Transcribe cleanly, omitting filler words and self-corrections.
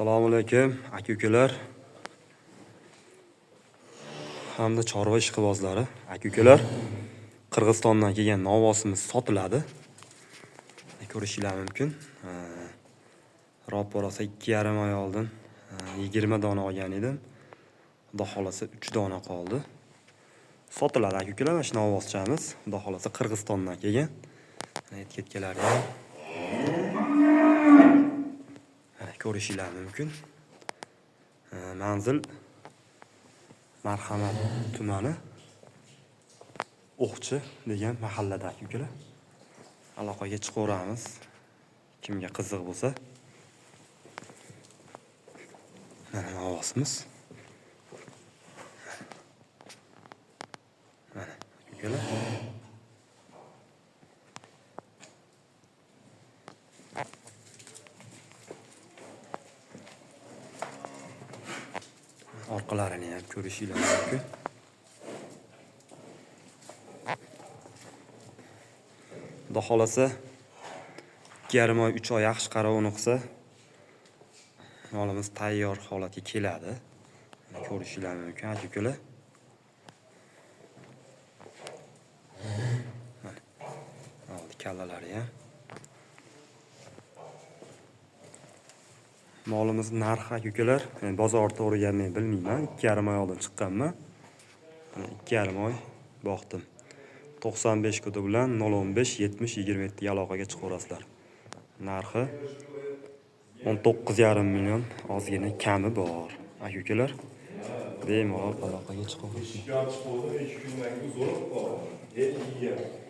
Assalomu alaykum, aka-ukalar hamda chorva ishqibozlari. Aka-ukalar, Qirg'izistondan kelgan novvosimiz sotiladi. Ko'rishinglar mumkin. Roppa-rosa 2,5 oy oldin 20 dona olgan edim. Xudo xolasa 3 dona qoldi. Sotiladi aka-ukalar, mana shu novvoschamiz. Xudo xolasa Qirg'izistondan kelgan. Etiketkalari ham ko'rishinglar mumkin. Manzil Marhamat tumani O'qchi degan mahallada aka-ukalar. Aloqaga chiqaveramiz. Kimga qiziq bo'lsa. Mana novvosimiz. Mana aka-ukalar. Orqalarini ham ko'rishinglar mumkin. Xudo xolasa 2,5 oy, 3 oy yaxshi qarovini qilsa, molimiz tayyor holatga keladi. Ko'rishinglar mumkin aka-ukalar. Mana oldi kallalari ham. Molimiz narxi aka-ukalar, bozor to'g'ri men bilmayman. 2,5 oy oldin chiqqanman. Mana 2,5 oy boqdim. 95 kodi bilan 015 70 27 ga aloqaga chiqaverasizlar. Narxi 19,5 million, ozgina kami bor. Aka-ukalar, bemalol aloqaga chiqaverasizlar. Eshikdan chiqib, 2 kundan keyin zo'rib qoldi. El yegan.